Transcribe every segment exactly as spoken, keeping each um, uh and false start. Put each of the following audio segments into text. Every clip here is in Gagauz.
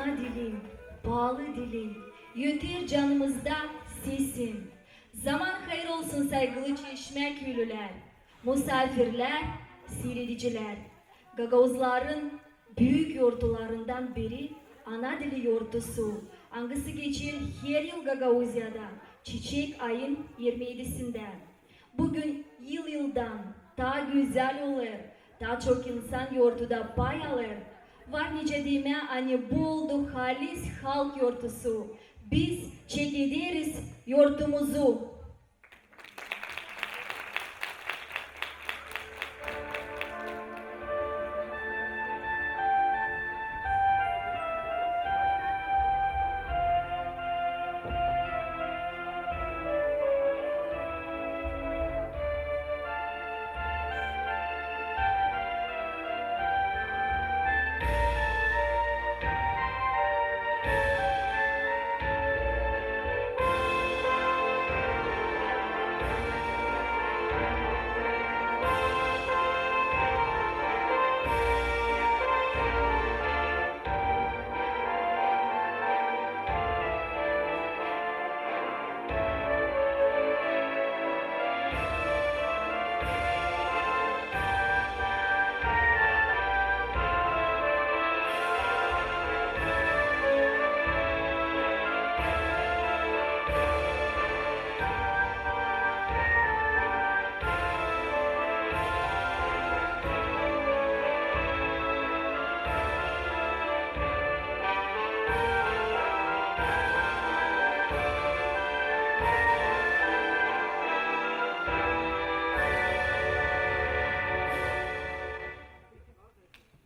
Ana dilim, paalı dilim, öter canımızda sesin. Zaman hayır olsun, saygılı çeşmäköylülär, musaafirlär, siiredicilär. Gagauzların büük yortularından biri ana dili yortusu, angısı geçer her yıl Gagauziyada çiçek ayın irmi edisindä. Büün yıl-yıldan taa gözäl olêr, taa çok insan yortuda pay alêr. Var nicä demää, ani bu oldu halis halk yortusu. Biz çekederiz yortumuzu.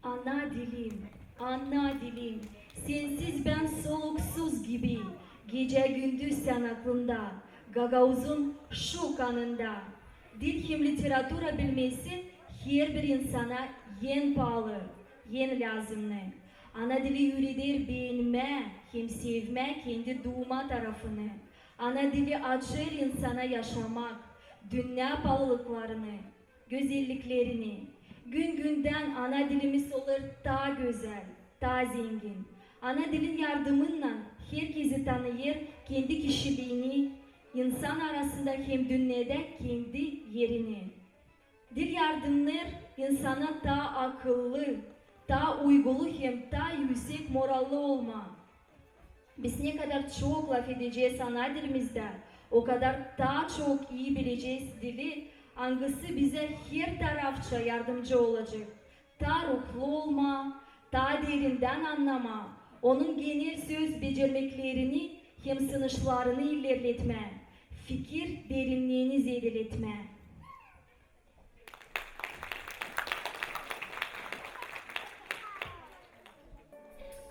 Ana dilim, ana dilim, sensiz bän soluksuz gibi, gecä-gündüz sän aklımda, gagauzun şu kanında. Dil hem literatura bilmesi herbir insana en paalı, en lääzımnı. Ana dili üüreder beenmää hem sevmää kendi duuma tarafını. Ana dili açêr insana yaşamak, dünnä paalılıklarını, gözelliklerini. Gün-gündän ana dilimiz olêr taa gözäl, taa zengin. Ana dilin yardımınnan herkezi tanıyêr kendi kişiliini, insan arasında hem dünnedä kendi erini. Dil yardımnêêr insana taa akıllı, taa uygulu hem taa üüsek morallı olmaa. Biz ne kadar çok lafedecez ana dilimizdä, o kadar taa çok ii bilecez dili, angısı bizä her tarafça yardımcı olacek. Taa ruhlu olmaa, taa derindän annamaa, onun genel söz becermeklerini hem sınışlarını ilerletmää, fikir derinneeni zeedeletmää.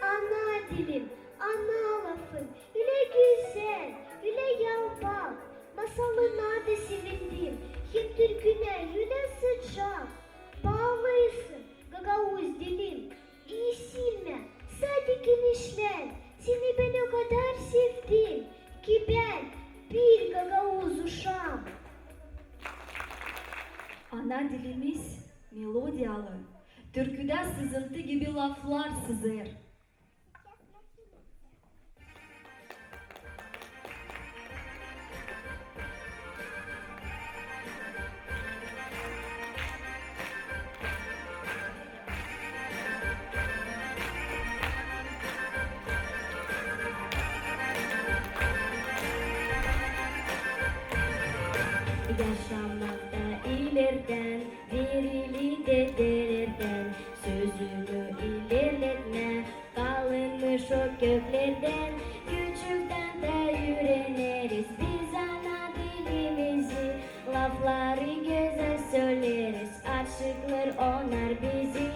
Ana dilim, ana lafım, ölä gözäl, ölä yalpal, masalına da sevindim, hem türkünä ölä sıcak. Pahalısın, gagauz dilim, iisilmä, sade genişlän, seni bän o kadar sevdim, ki bän bir gagauz uşaam. Ana dilimiz melodiyalı, türküdä sızıntı gibi laflar sızêr. Yaşamakta ilerdän, dirili dedelerdän, sözünü ilerletmää, kalınmış o köklerdän. Küçüktän tä üüreneriz biz ana dilimizi, lafları gözäl söleriz, açıklêr onnar bizi.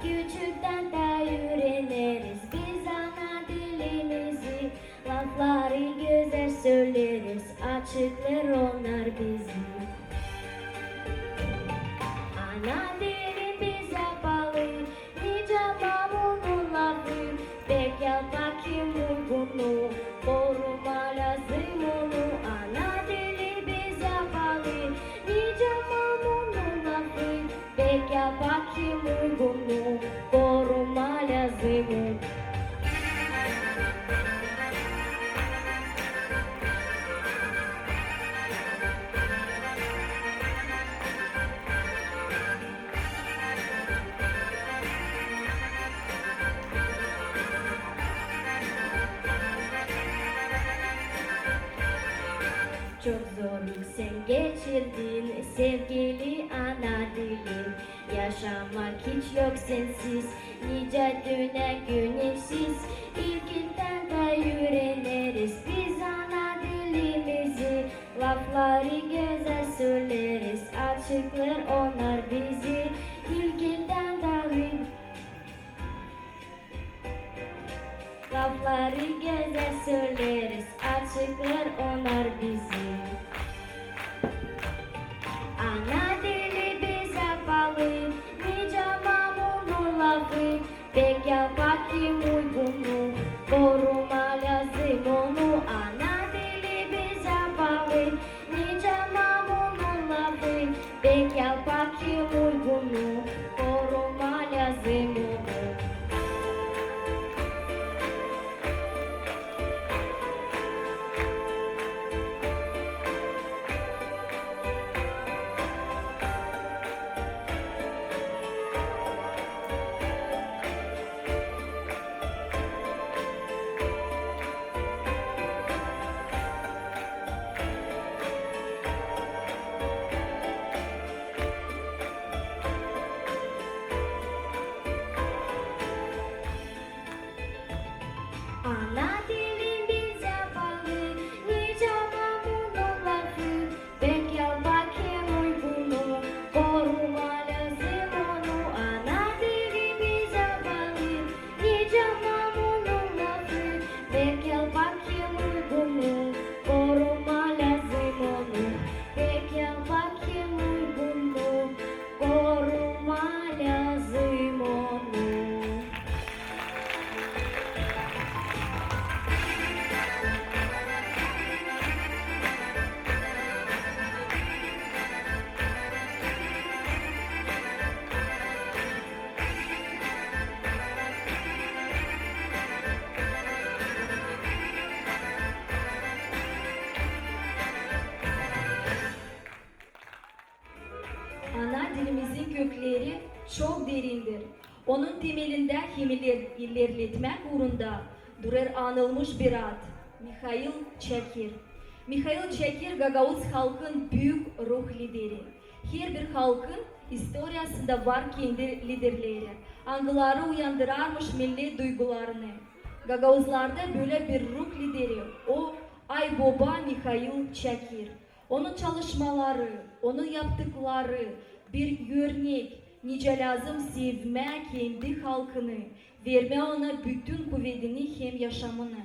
Küçüktän tä üüreneriz biz ana dilimizi, lafları gözäl söleriz, açıklêr onnar bizi. Ana dilim bizä paalı, nicä mamunun lafı, pek yalpak hem uygunu, korumaa lääzım onu. Ana dili bizä paalı, nicä mamunun lafı, pek yalpak hem uygunu, korumaa lääzım onu. Sän geçirdin, sevgili ana dilim, yaşamak hiç yok sensiz, nicä dünnä güneşsiz. İlkindän dä üüreneriz biz ana dilimizi, lafları gözäl söleriz, açıklêêr onnar bizi. İlkindän dä Lafları gözäl söleriz, açıklêêr onnar bizi. Ana dili bizä paalı, nicä mamunun lafı, pek yalpakim uydunu, korumaa lääzım onu. Ana dili bizä paalı, nicä mamunun lafı, pek yalpakim uydunu, korumaa lääzım onu. Ana dilim bizä paalı, nicä mamunun lafı, pek yalpakim uydunu, korumaa lääzım onu. Ana dilim bizä paalı, nicä mamunun lafı, pek yalpakim uydunu, korumaa lääzım onu. Pek yalpakim uydunu, korumaa lääzım onu. Ana dilimizin kökleri çok derindir. Onun temelindä hem iler-, ilerletmäk uurunda durêr anılmış bir ad, Mihail Çakir. Mihail Çakir gagauz halkın büük ruh lideri. Herbir halkın istoriyasında var kendi liderleri, angıları uyandırarmış millet duygularını. Gagauzlarda bölä bir ruh lideri o Ayboba Mihail Çakir. Onun çalışmaları, onun yaptıkları bir örnek, nicä lääzım sevmää kendi halkını, vermää ona bütün kuvedini hem yaşamını.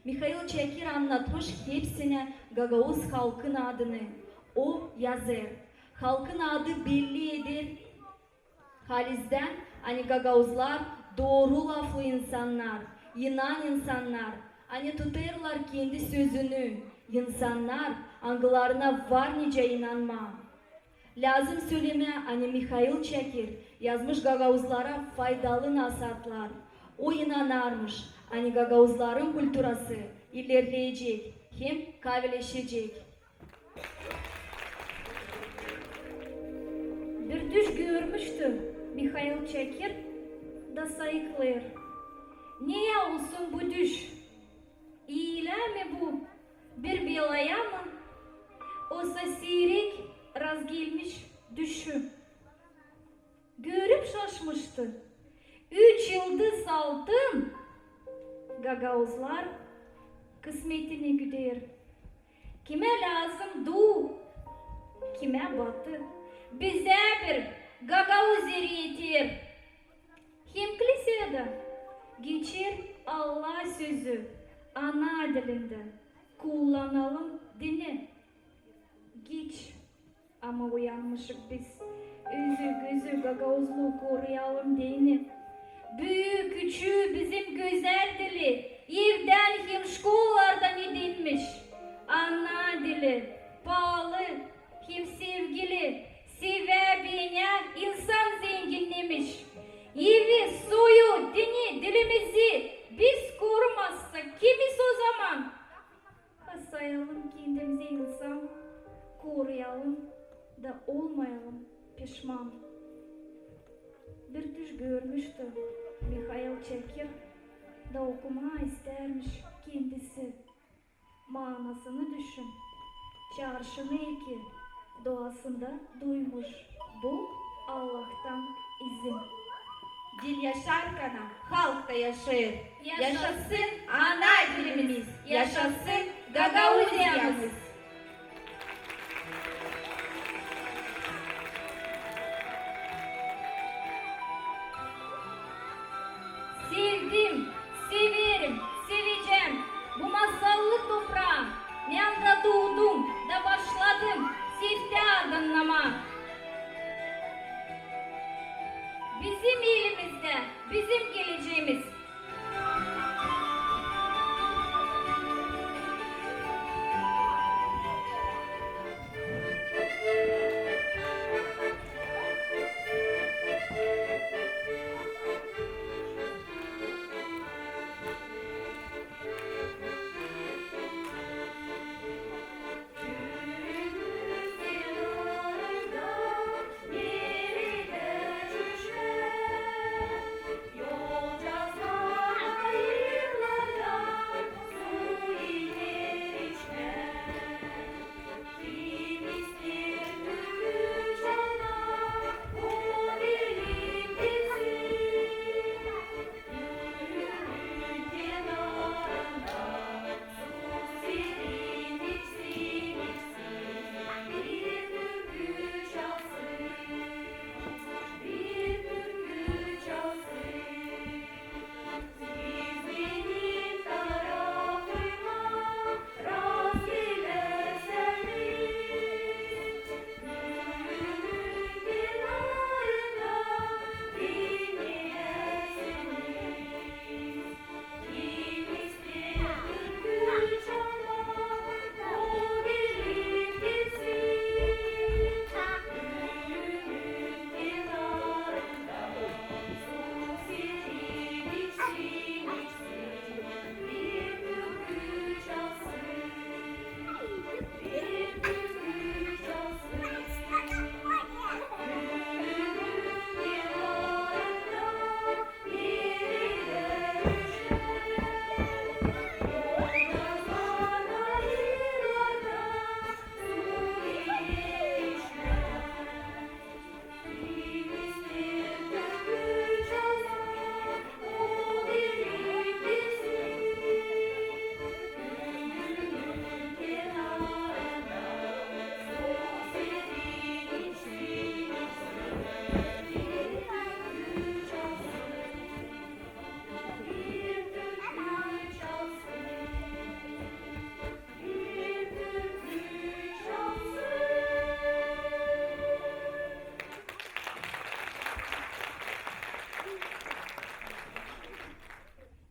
Mihail Çakir annatmış hepsinä gagauz halkın adını. O yazêr: halkın adı belli eder halizdän, ani gagauzlar dooru laflı insannar, inan insannar, ani tutêrlar kendi sözünü, insannar, angılarına var nicä inanmaa. Lääzım sölemää, ani Mihail Çakir yazmış gagauzlara faydalı nasaatlar. O inanarmış, ani gagauzların kulturası ilerleyecek hem kavileşecek. Bir düş görmüştü Mihail Çakir da sayıklêêr. Ne ya olsun bu düş? İilä mi bu, bir belaya mı? Osa siirek razgelmiş düşü. Görüp şaşmıştı. Üç yıldız altın gagauzlar kısmetini güder. Kimä lääzım duu, kimä batı, bizä bir gagauz eri eter. Hem klisedä geçer Allah sözü ana dilindä: kullanalım dini. Geç, ama uyanmışık biz. Özü-gözü gagauzluu koruyalım deyni. Büük-küçüü bizim gözäl dili evdän hem şkollardan edinmiş. Ana dili, paalı hem sevgili, sevä-beenä insan zenginnemiş. Evi, suyu, dini, dilimizi biz korumazsak, kimiz o zaman? Ha, sayalım kendimizi insan, koruyalım da olmayalım pişman. Bir düş görmüştü Mihail Çakir da okumaa istärmiş kendisi. Maanasını düşün. Çarşının iki duasında duymuş bu Allahtan izin. Dil yaşarkan halk ta yaşêêr. Yaşasın ana dilimiz, yaşasın Gagauziyamız! Sevdim, severim, sevecäm bu masallı topraa. Män dä duudum da başladım sevdä adın namaa. Bizim elimizdä bizim gelecämiz.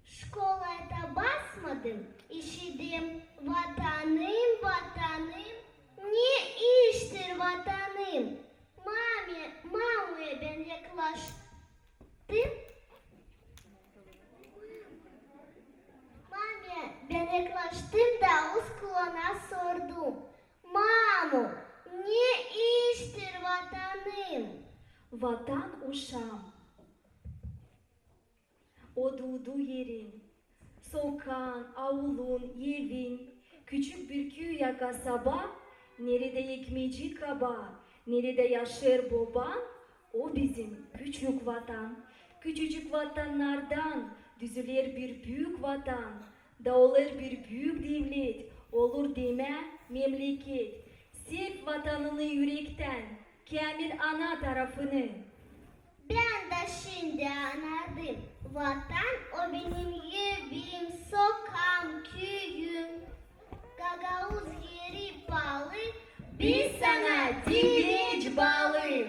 Şkolaya da basmadım, işidim: Vatanım, Vatanım, ne iştir Vatanım? Mame, mamuya bän yaklaştım. Mame, bän yaklaştım da uz kuluna sordum: Mamu, ne iştir Vatanım? Vatan uşaam, o duudu erin, sokaan, aulun, evin, küçük bir küü ya kasaba, neredä ekmecik kabaa, neredä yaşêêr boban, o bizim küçük Vatan. Küçücük Vatannardan düzüler bir büük Vatan, da olêr bir büük devlet, olur demää memleket. Sev Vatanını ürektän, käämil ana tarafını. Bän dä şindi annardım. Vatan o benim evim, sokaam, küüyüm. Gagauz eri paalı, biz sana direnç baalı.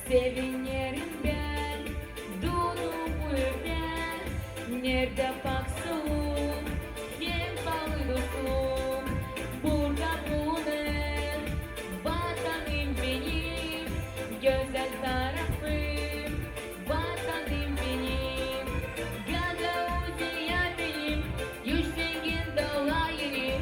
Sevinerim bän, duudum bu evdä, neredä baksam hem paalı dostum burada bulunêr. Vatanım benim gözäl tarafım, Vatanım benim, Gagauziya benim, üç zengin dala eri,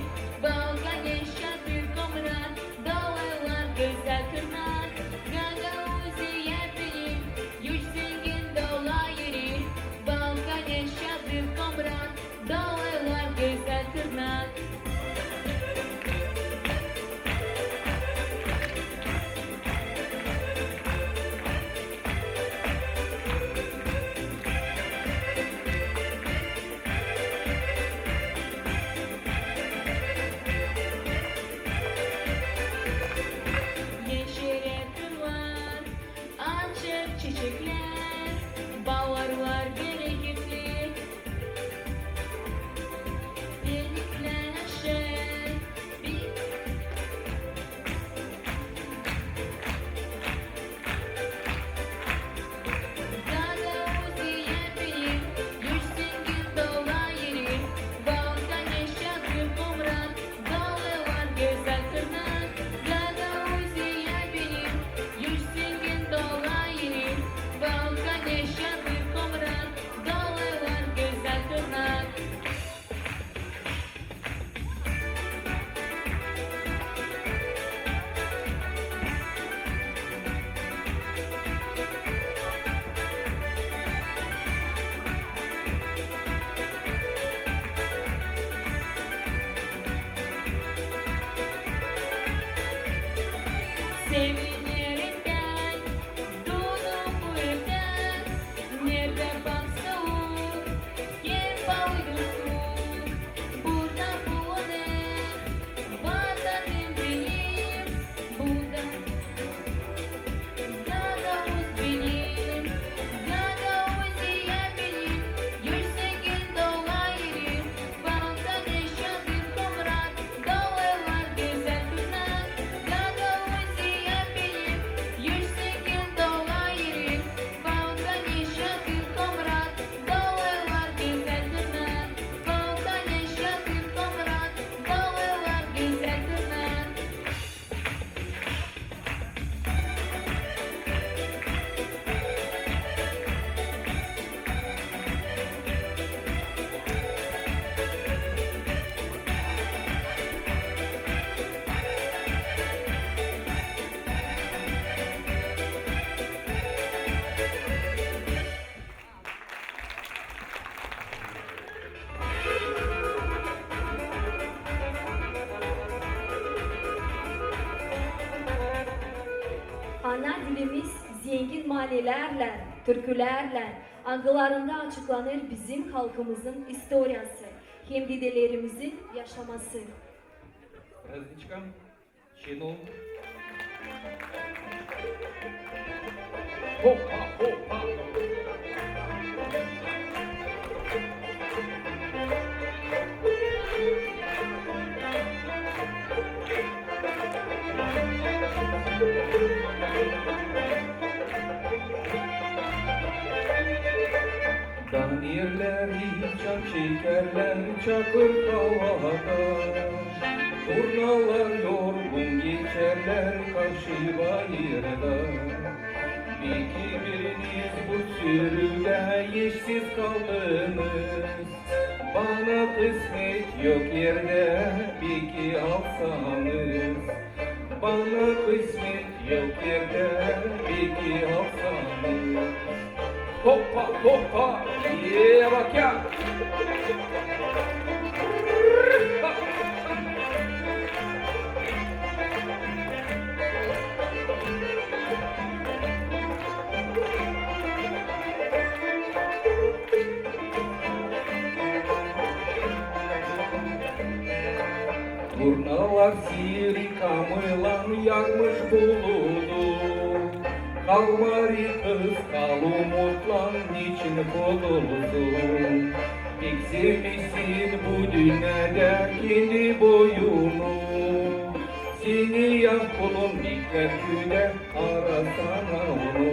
çiçeklär, baalar var bereketli, deniklär aşer. Gagauziya benim, üç zengin dola erim, Balkan eşyatır komrat, dola var gözäl tırnak. Gagauziya benim, üç zengin dola erim, Balkan eşyatır komrat, dola var gözäl tırnak. Sevinerim bän, duydum bu evdän, neredä baksa o, hep alırsın. Burada bulunêr Vatanım benim, burada Gagauz benim, Gagauziya benim, üç zengin dola erim, Balkan eşyatır komrat, dola var gözäl tırnak. Gagauziya benim, üç zengin dola erim, Balkan eşyatır komrat, dola var gözäl tırnak. Balkan eşyatır komrat, dola var gözäl tırnak. Ana dilimiz zengin manelärlän, türkülärlän, angılarında açıklanêr bizim halkımızın istoriyası hem dedelerimizin yaşaması. Праздничком. Şen olun. Hoppa, hoppa. Dağ erleri çam çekärlär çakır havada, turnalar yorgun geçärlär karşı bayırda. Beki biriniz bu sürüdä işsiz kaldınız, bana kısmet yok erdä, beki alsanız. Bana kısmet yok erdä, beki alsanız. Hoppa, hoppa, ee, bak ya. Turnalar siri kamılan yarmış buludu. Kalmari kız kal umutlan için kodulsun. Pek sevmesin bu dünnedä kendi boyunu. Seni yav kulun beklär küüdä, arasana onu.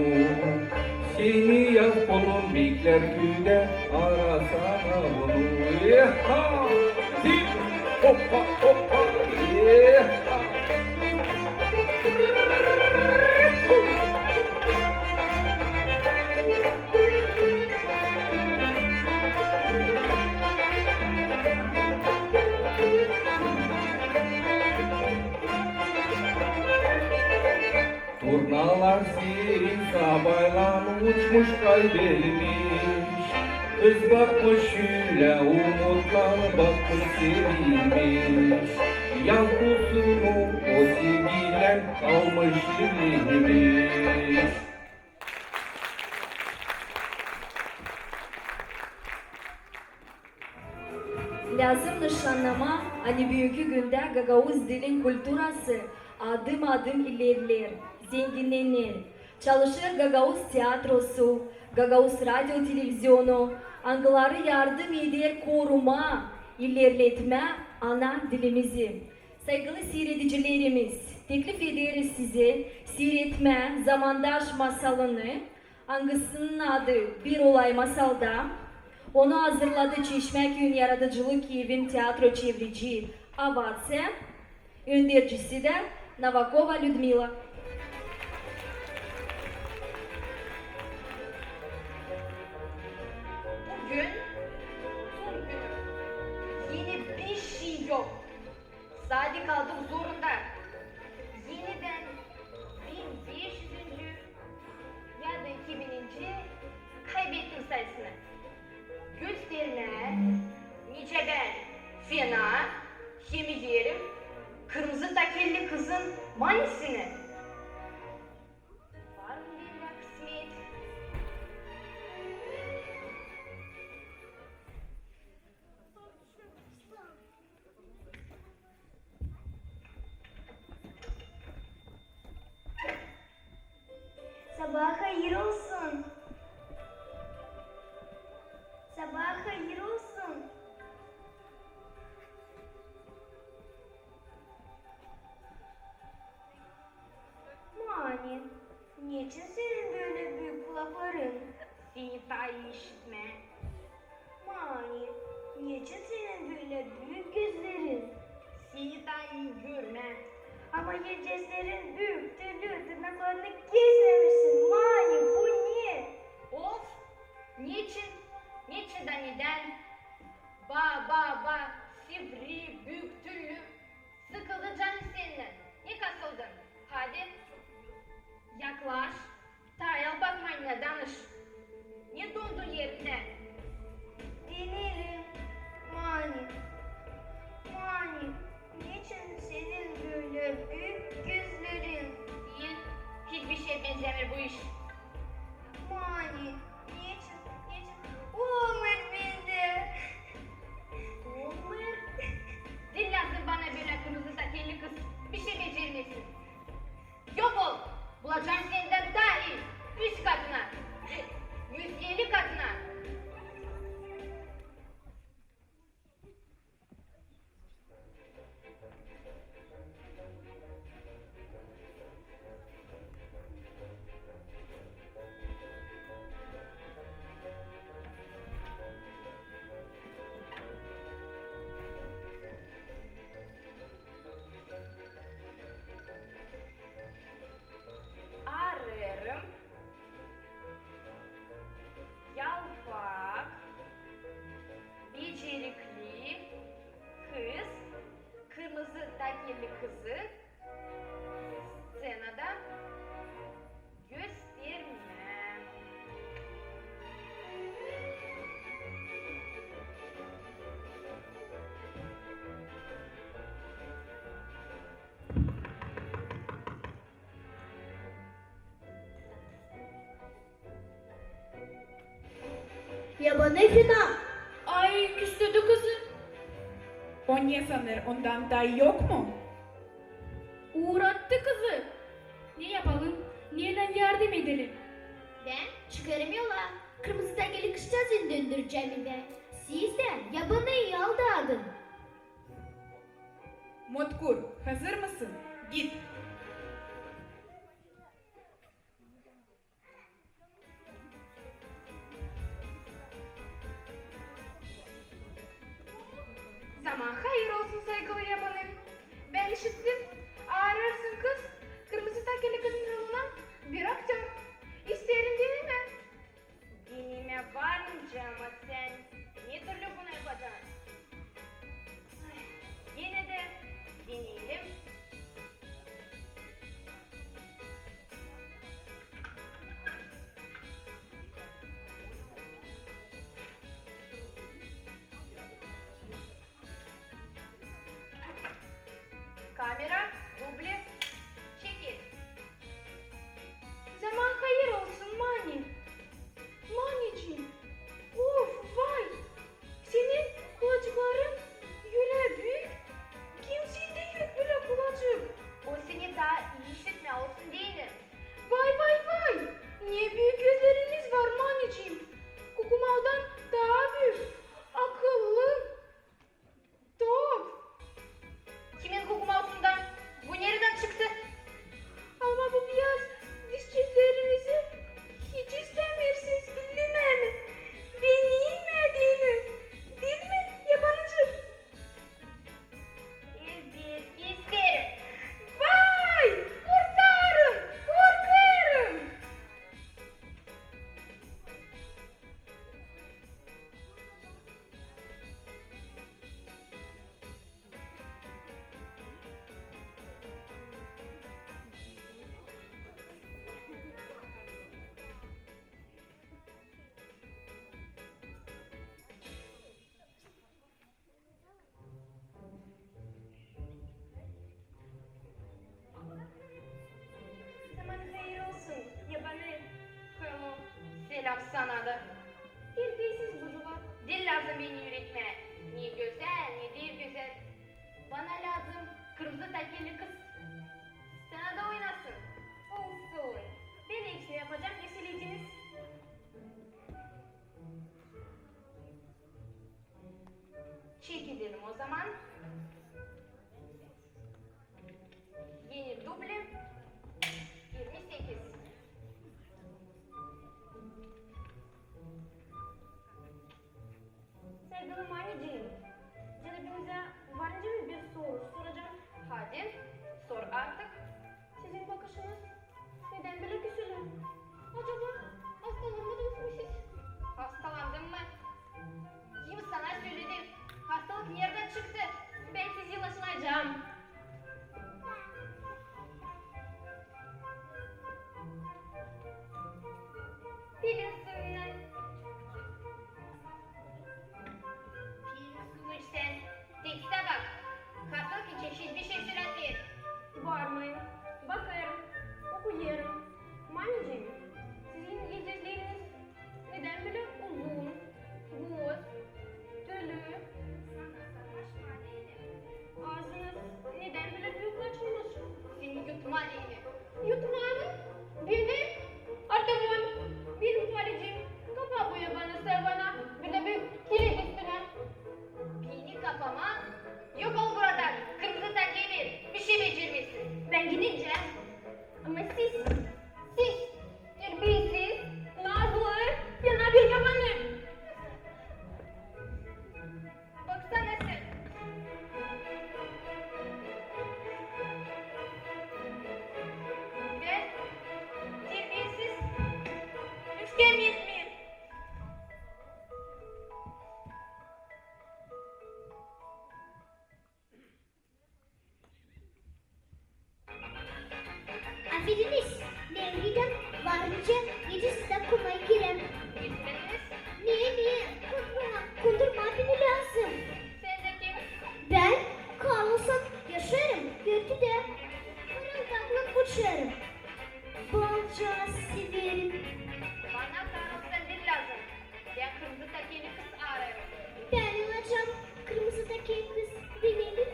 Seni yav kulun beklär küüdä, arasana onu. Eha! Zil! Hoppa, hoppa! Eha! Turnalar siri sabaylan uçmuş, kaybelmiş. Kız bakmış şölä umutlan, bakmış, sevinmiş. Yav kulusunu o sevgiylän almış, evlenmiş. Lääzım nışannamaa, ani büünkü gündä gagauz dilin kulturası adım-adım ilerleer, zenginnener. Çalışêr gagauz teatrosu, gagauz radio-televizionu, angıları yardım eder korumaa, ilerletmää ana dilimizi. Saygılı siiredicilerimiz, teklif ederiz sizä siiretmää "Zamandaş" masalını, angısının adı "Bir olay masalda". Onu hazırladı Çeşmäküüyün yaradıcılık evin teatro çevreci "Ovaţiya", öndercisi dä Novakova Lüdmila. Büün son günüm. Eni bişey yok. Sade kaldık zorunda. Enidän bin beş üzüncü ya da iki bininci kaybettim sayısını. Göstermää, nicä bän fena, hem ederim kırmızı takelli kızın manisini. Var mı bendä kısmet? Sabaa hayır olsun. Sabaa hayır olsun. Mani, neçin senin bölä büük kulakların? Seni taa ii işitmää. Mani, neçin senin bölä büük gözlerin? Seni taa ii görmää. Ama gözlerin büük, tüllü, tırnaklarını kesmemişsin. Mani, bu ne? Of! Neçin, neçin da nedän? Ba, ba, ba, sivri, büük tüllü. Sıkıldı canım sennän. Ne kasıldın? Hadi. Yaklaş. Taa el bakmayın, danış. Ne dondun erindä? Deneyelim. Mani. Mani. Neçin senin bölä büük gözlerin? Diil. Hiçbir şeye benzämeer bu iş. Mani. Neçin? Neçin? Olmêêr bendä. Olmêêr? Diil lääzım bana bölä kırmızı takelli kız. Bir şey becermeersin. Yok ol! Bulacam sendän taa ii. Üz katına. Üz elli katına. Arêêrım yalpaak, becerikli kız, kırmızı takelli kızı sţenada göstermää. Yabanı fena. Ay, küstürdü kızı. O ne sanêr, ondan taa yok mu? Uurattı kızı. Ne yapalım, neylän yardım edelim? Bän çıkêrım yola. Kırmızı takelli kızçaazını döndürecäm evä. Siz dä yabanıyı aldadın. Motkur, hazır mısın? Git. Zaman hayır olsun, saygılı yabanı. Bän işittim, arêêrsın kız, kırmızı takelli kızın rolunan bir aktör. İsteerim denemää. Denemää var nicä, ama sän ne türlü bunu yapacan? Ay, genä dä deneyelim. Kamera, beni üüretmää. Ne gözäl, ne diil gözäl. Bana lääzım kırmızı takelli kız. Scenada oynasın. Olsun. Bän hepsini yapacam, ne söleyeceniz. Çekedelim ozaman. Eni dubli. İrmi sekiz. Saygılı Maniciim, cenabınıza var nicä bir soru soracam. Hadi, sor artık. Sizin bakışınız nedän bölä küsülü? Acaba hastalanmadınız mı siz? Hastalandım mı? Kim sana söledi? Hastalık neredän çıktı? Bän sizi yılatmayacam. Pelin suyundan. Pelin suyunu içsän, tekstä bak. Hastalık için hiçbir şey sölämeer. Varmayın. Bakêrım, okuyêrım. Maniciim, sizin ildeşleriniz nedän bölä uzun, göz, tüülü? Sana savaşma deyni. Aazınız nedän bölä büük açılmış? Seni yutma deyni. Yutma mı? Beni? Artık on. Benim tuvalecim. Kapa bu yabanı hayvana. Bir dä büük kilit üstünä. Beni kapama. Yok ol burada, kırmızı takeli. Bir şey becermezsin. Bän gidecäm. Ama siz, siz terbiyesiz, nazlı, fena bir yabanı. Baksana sän. Bän terbiyesiz, üfkääm etmeer. Afediniz, bän var nicä edi sizä kumay girem. Ne, ne, kundurma, kundurma beni lääzım. Sän dä kim? Bän Karlsson, yaşêêrım Görtüdä. Pırıldaklan uçêrım. Balcaaz severim. Bana Karlsson diil lääzım. Bän kırmızı takeli kız aarêêrım. Bän alacam kırmızı takeli kız. Deneyelim.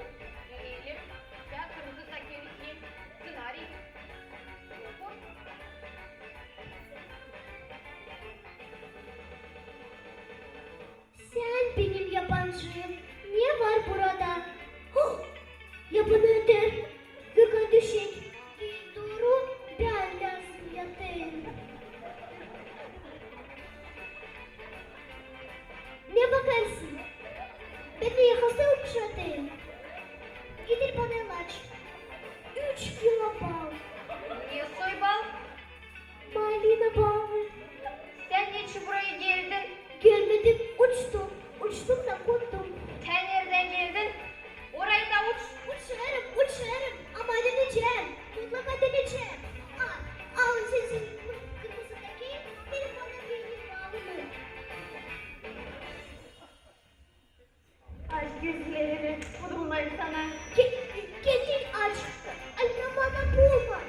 Deneyelim. Bän kırmızı takeli kim? Scenariy. Yok mu? Sän benim yabancım. Ne var burada? Hah! Yabanı öter. Yorgan-döşek. Dooru bän lääzım yatêrım. Ne bakarsın? Bän hasta olmuş yatêrım. Getir bana ilaç. Üç kilo bal. Ne soy bal? Malina balı. Sän neçin buraya geldin? Gelmedim, uçtum. Uçtum da kondum. Sän neredän geldin? Orayı da uç. Uçêrım, uçêrım. Ama deneyecäm. Mutlaka deneyecäm. Al, al sizin kırmızı takeli, verin bana benim balımı. Aç gözlerini, vurulmayım sana. Ke-, kendi aç. Ay, aman, bulma.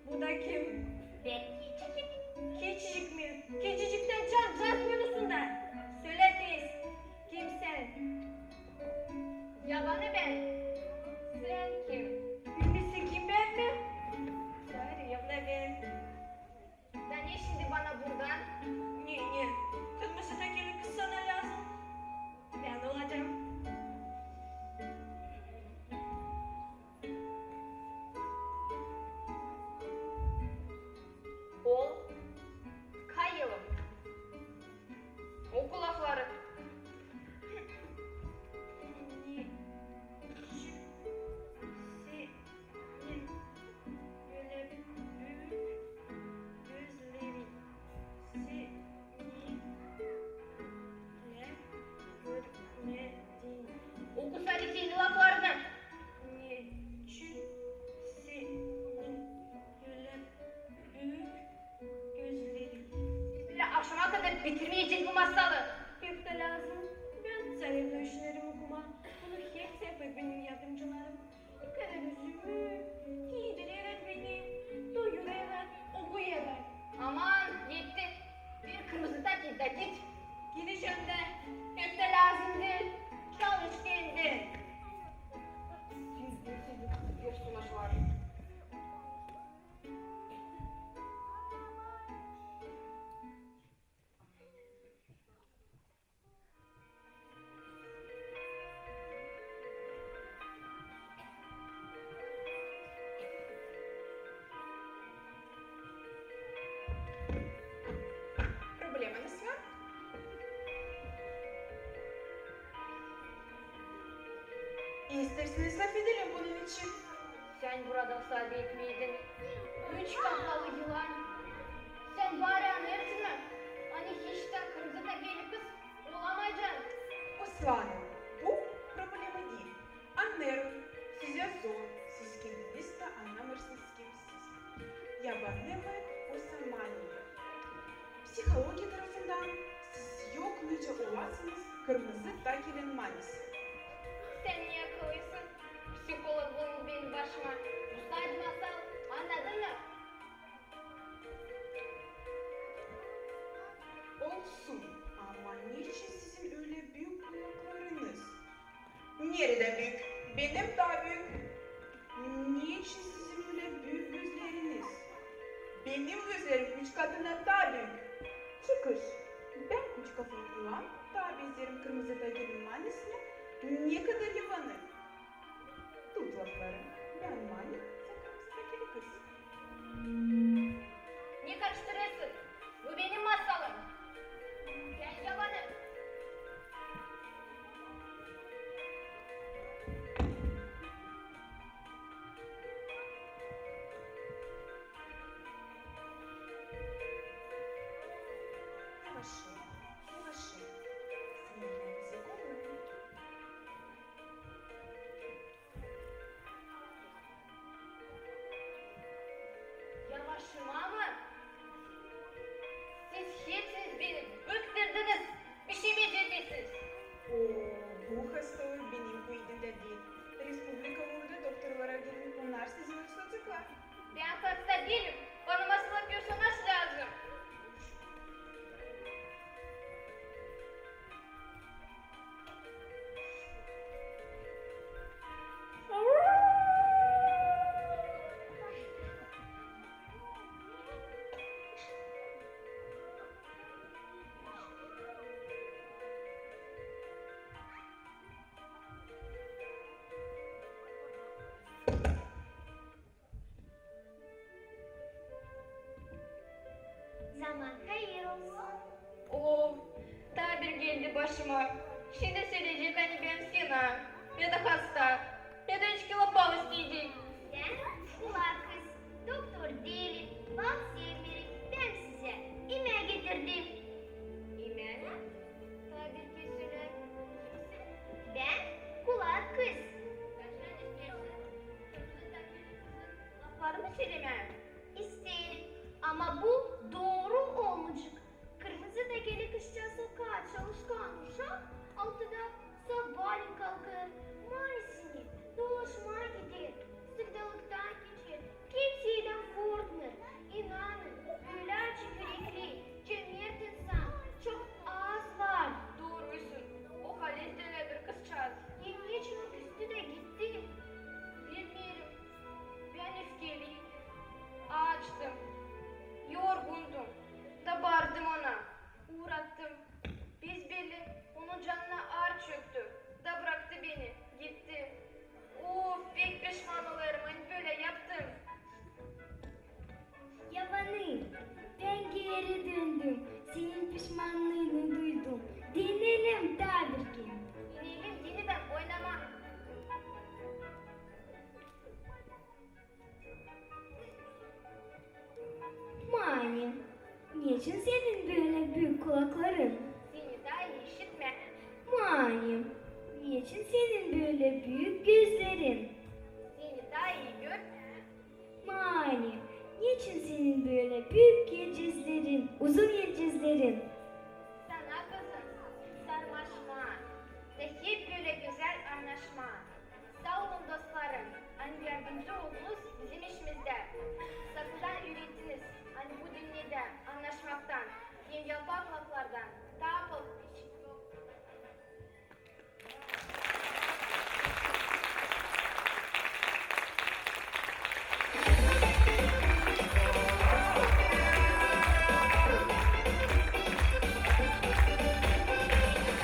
Bu da kim? Bän Keçicik. Keçicik mi? Keçiciktän çancaz boynusunda. Sölä tez, kim sän? Yabanı bän. Sän kim? Bilmezsin kim bän mi? Çarevna bän. Da ne şindi bana burada? Ne, ne? Kırmızı takeli kız sana lääzım. Bän alacam. Ol kayılım. Oku lafları. Neçin sä- nin bölä büük gözlerin? Seni görmedim. Oku sade kendi laflarını. Neçin sä- nin bölä büük gözlerin? Biz bölä akşama kadar bitirmeyecez bu masalı. Pek dä lääzım. Bän çarevna üşenerim okumaa. Bunu hepsi Benim yardımcılarım. Yıkêêrlar üzümü, giidirerlär beni, doyurêrlar, okuyêrlar. Aman, etti. Bir kırmızı takil da git. Gidecäm dä, hem dä lääzım diil. Çalış kendin. Siz diilsiniz personajlar. Problemanız var? İsteersiniz lafedelim bunun için? Sän burada müsaadä etmeydin. Üç kafalı yılan. Sän bari annêêrsın mı, ani hiç tä kırmızı takili kız olamaycan? Uslanım, bu problema diil. Annêêrım, sizä zor, siz kendiniz dä annamêêrsınız kimsiniz. Yabanı mı, osa mani mi? Psihologiya tarafından siz yok nicä olasınız kırmızı takilin manisi. Sän ne akıllıysın, psiholog bulundu benim başıma. Bu sade masal, annadın mı? Olsun, ama neçin sizin ölä büük kulaklarınız? Neredä büük? Benim taa büük. Neçin sizin ölä büük gözleriniz? Benim gözlerim üç katına taa büük. Çıkış. Bän üç kafalı yılan, taa benzeerim kırmızı takilin manisinä. Ne kadar yabanı. Tut lafları. Bän mani, sän kırmızı takili kız. Ne karıştırêrsın? Bu benim masalım. Bän yabanı. Yavaşı, yavaşı. Sınırlarımızı koruyun. Yavaşıma mı? Siz hepsiniz beni bıktırdınız. Bişey becermeersiniz. O, bu hastalık benim küüdümdä diil. Respublika burada doktorlara gidin, onnar sizi uuslataceklar. Bän hasta diilim. Bana masala personaj lääzım. Zaman hayır olsun. Of, taa bir geldi başıma. Şindi sölecek, ani bän fena, ya da hasta, ya da içki lapa isteyecek. Sän kulak kız, doktor diilim, bal sevmeerim, bän sizä imää getirdim. İmää mi? Taa bir kerä sölä. Bän kulak kız. Laflarımı sölemää isteerim, ama bu dooru olmayacek. Kırmızı takili kızçaas o kadar çalışkan uşak, altıda sabaalän kalkêr, manisini dolaşmaa gider, sırdalıktan geçer, kimseydän korkmêêr. İnanın, bölä açık ürekli, cömert insan çok az var. Doorusun, o halis dä ölä bir kızçaas. Neçin küstü dä gitti? Bilmeerim. Bän öfkeliydim, aaçtım, yorgundum da baardım ona, uurattım. Besbelli, onun canına aar çöktü da braktı beni, gitti. Of, pek pişman olêrım, ani bölä yaptım. Yabanı, bän geeri döndüm, senin pişmannıını duydum. Deneyelim taa bir kerä. Deneyelim enidän oynamaa. Mani, neçin senin bölä büük kulakların? Seni taa ii işitmää. Mani, neçin senin bölä büük gözlerin? Seni taa ii görmää. Mani, neçin senin bölä büük elcezlerin, uzun elcezlerin? Sana, kızım, sarmaşmaa da hep bölä gözäl aynaşmaa. Dostlarım, ani yardımcı oldunuz bizim işimizdä. Saklıdan üürettiniz, ani bu dünnedä annaşmaktan, kemalpak laflardan taa pek bir şey yok.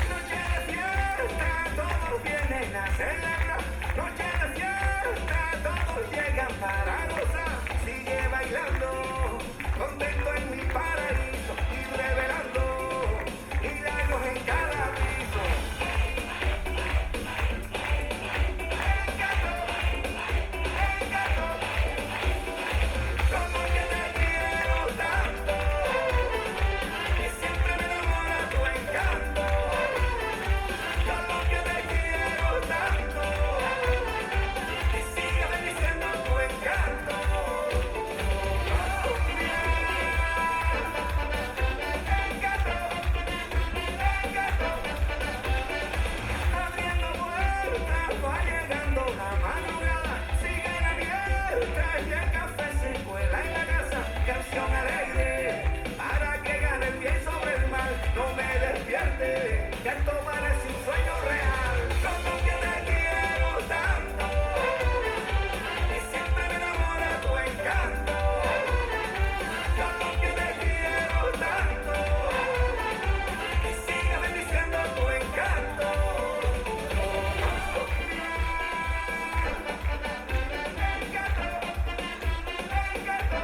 Noche de fiesta, todos vienen a celebrar. Noche de fiesta, todos llegan para gozar. Sigue bailando, contento en mi paraíso y revelando milagros en cada piso. Encanto, encanto, como yo te quiero tanto, que siempre me enamora tu encanto. Como yo te quiero tanto, que siga bendiciendo tu encanto. Colombia. Abriendo puertas, va llegando la madrugada. Sigue la fiesta, ya el café se cuela en la casa. Canción alegre, para que gane el bien sobre el mal. No me despierte, que esto parece un sueño real. Como yo te quiero tanto, que siempre me enamora tu encanto. Como yo te quiero tanto, que siga bendiciendo tu encanto. Encanto, encanto.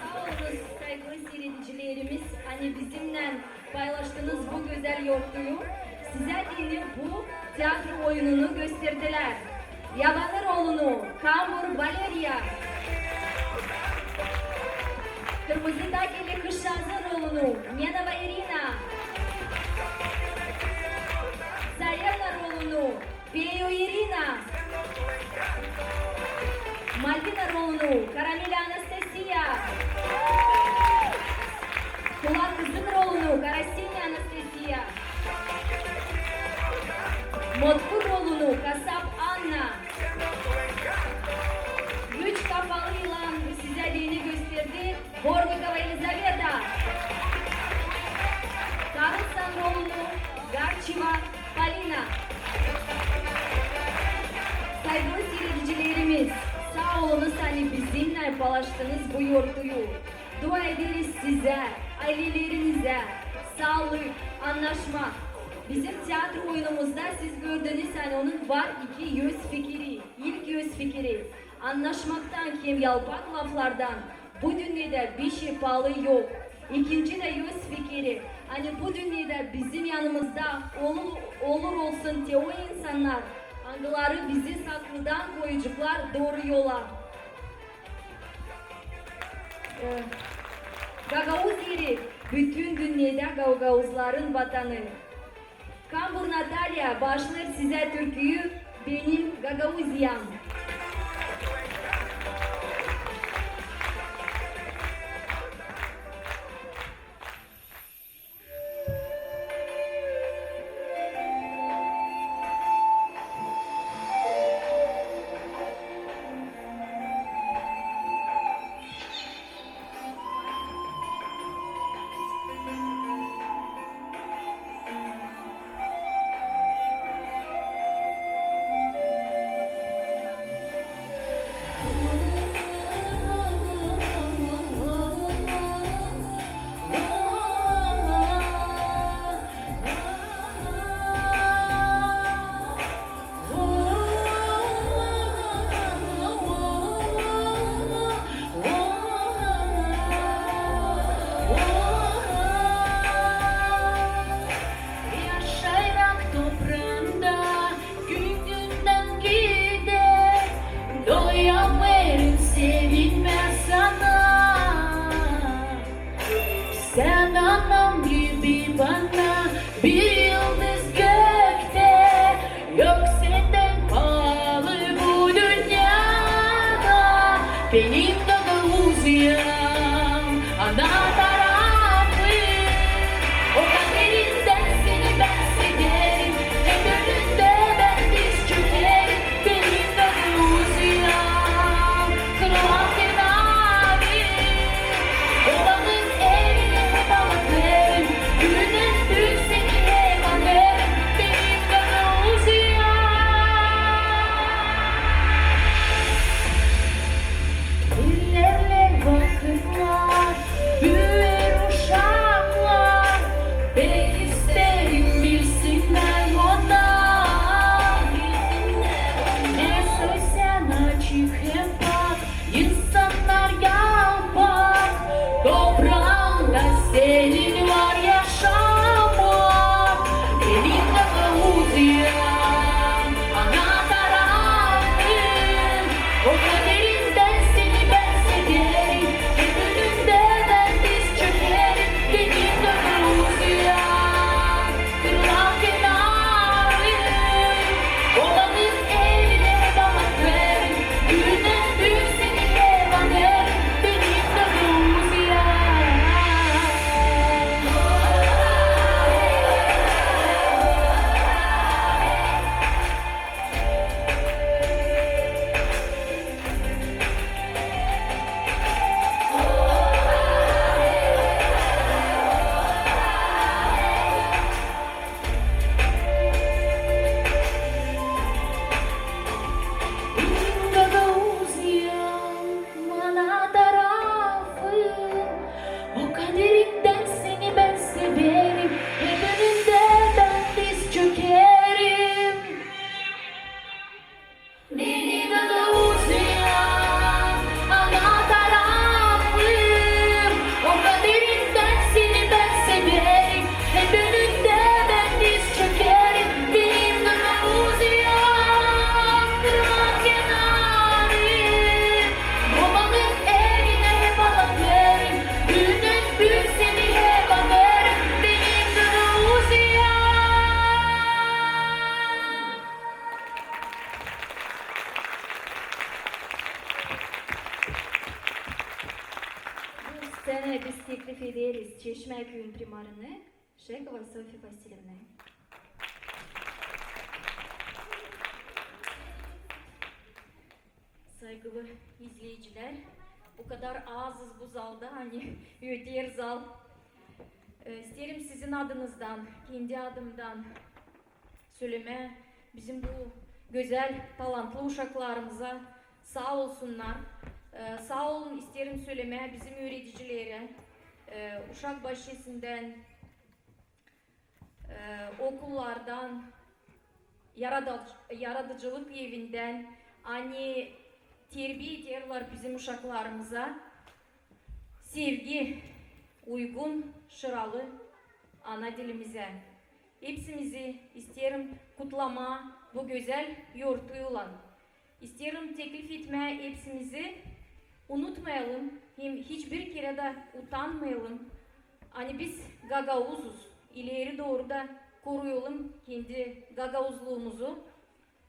Saa olunuz, saygılı siiredicilerimiz, ani bizimnän paylaştınız bu gözäl yortuyu. Sizä deyni bu teatro oyununu gösterdilär. Yabanı rolunu Kambur Valeriya. Kırmızı takeli kızçaazın rolunu Nenova İrina. Sarevna rolunu Peyu İrina. Malvina rolunu Karamela Anastasiya. Kulak kızın rolunu Karasenya Anastasiya. Motkur rolunu Kasap Anna. Üç kafalı yılan sizä deyni gösterdi Bornikova Elizaveta. Karlson rolunu Garçeva Polina. Saygılı siiredicilerimiz, saa olunuz, ani bizimnän paylaştınız bu yortuyu. Dua ederiz sizä, aylelerinizä saalık, annaşmak. Bizim teatro oyunumuzda siz gördünüz, ani onun var iki öz fikiri. İlk öz fikiri, annaşmaktan, kemalpak laflardan bu dünnedä bişey paalı yok. İkinci dä öz fikiri, ani bu dünnedä bizim yanımızda olur, olur olsun te o insannar, angıları bizi saklıdan koyaceklar dooru yola. E, Gagauz Yeri, bütün dünnedä gagauzların vatanı. Kambur Natalya baaşlêêr sizä türküyü Benim Gagauziyam. Benim Gagauziyam, ana tarafım, o kaderinden seni bän severim, hep önündä bän diz çökerim. Benim Gagauziyam, kırılmaz kenarım, babanın elinä hep alatırım, büünü büük seni hep anêrım. Benim Gagauziyam. İlerleer vakıtlar, büüyer uşaklar, pek isteerim bilsinnär onnar. Ne sän açık hem pak, insannar yalpak, topraanda senin var yaşamak. Benim Gagauziyam, ana tarafım, o kaderinden seni bän severim, hep önündä bän diz çökerim. Benim Gagauziyam, kırılmaz kenarım, babanın elinä hep alatırım, büünü büük seni hep anêrım. Benim Gagauziyam. Benim Gagauziyam, ana tarafım, o kaderinden seni bän severim, hep önündä bän diz çökerim. Benim Gagauziyam, ana tarafım, o kaderinden seni bän severim, hep önündä bän diz çökerim. Benim Gagauziyam, kırılmaz kenarım, babanın elinä hep alatırım, büünü büük seni hep anêrım. Benim Gagauziyam. Bu scenaya biz teklif ederiz Çeşmäküüyün primarını Şekova Sofiya Vasilevnayı. Saygılı izleyicilär, o kadar azız bu zalda, ani öter zal. E, isteerim sizin adınızdan, kendi adımdan sölemää bizim bu gözäl, talantlı uşaklarımıza saa olsunnar. E, saa olun isteerim sölemää bizim üüredicilerä, e, uşak başçasından, e, okullardan, yarada-, yaradıcılık evindän, ani terbiä ederlär bizim uşaklarımıza sevgi uygun, şıralı ana dilimizä. Hepsimizi isteerim kutlamaa bu gözäl yortuylan. İsteerim teklif etmää hepsimizi unutmayalım hem hiçbir kerä dä utanmayalım, ani biz gagauzuz, ileri dooru da koruyalım kendi gagauzluumuzu.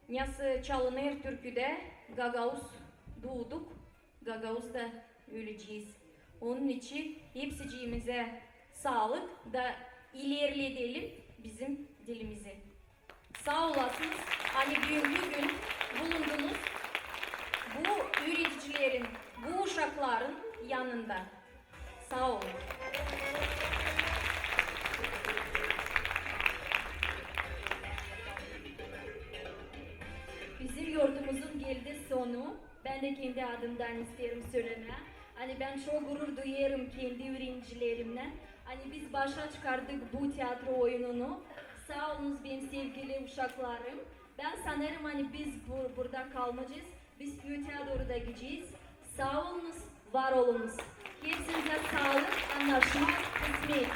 Nasıl çalınêr türküdä: gagauz duuduk, gagauz da ölecez. Onun için hepsicimizä saalık da ilerledelim bizim dilimizi. Saa olasınız, ani büünkü gün bulundunuz bu üüredicilerin, bu uşakların yanında. Saa olun. Bizim yortumuzun geldi sonu. Bän dä kendi adımdan isteerim sölemää, ani bän çok gurur duyêrım kendi üüredicilerimnän, ani biz başa çıkardık bu teatro oyununu. Saa olunuz, benim sevgili uşaklarım. Bän sanêrım, ani biz bu-, burada kalmayacez. Biz öteyä dooru da gidecez. Saa olunuz, var olunuz. Hepsinizä saalık, annaşmak, kısmet.